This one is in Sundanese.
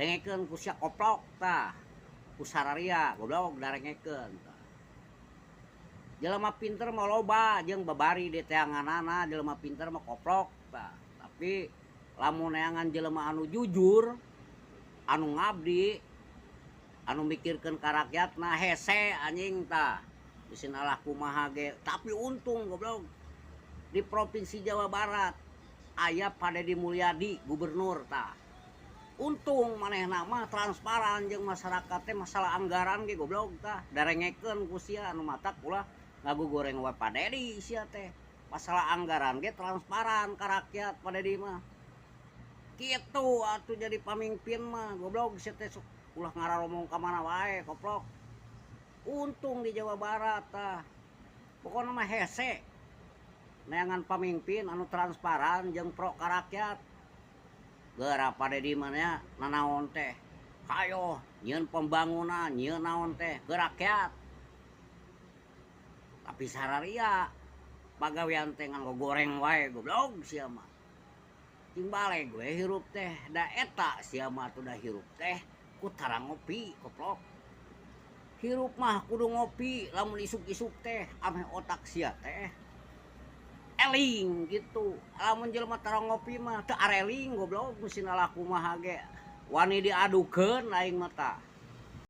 Dengekeun ku sia koplok tah. Ku sararia goblok darengekeun tah. Jelema pinter mah loba jeung babari di teanganana jelema pinter mah koplok tah. Tapi lamun neangan jelema anu jujur, anu ngabdi, anu mikirkeun ka rakyatna hese anjing tah. Bisi alah kumaha ge, tapi untung goblok di Provinsi Jawa Barat aya Pak Dedi Mulyadi gubernur tah. Untung manehna mah transparan jeung masyarakat teh masalah anggaran ge goblok tah. Darengekeun ku sia anu matak ulah ngagugoreng wae Pak Dedi sia teh. Masalah anggaran ge transparan ka rakyat Pak Dedi mah. Kitu atuh jadi pamimpin mah goblok sia teh sok ulah ngararomong ka mana wae koplok. Untung di Jawa Barat tah. Pokona mah hese neangan pamimpin anu transparan jeung pro ka rakyat. Geura Pak Dedi mah nya nanaon teh hayoh nyieun pembangunan nyieun naon teh ke rakyat. Tapi sararia pagawean teh ngan ngogoreng wae goblok sia mah. Cing baleg we hirup teh da eta sia mah atuh da hirup teh ku tara ngopi koplok. Hirup mah kudu ngopi lamun isuk-isuk teh ameh otak sia teh eling gitu. Lamun jelema tara ngopi mah teu areling goblok mesin alah kumaha ge wani diadukeun aing mah tah.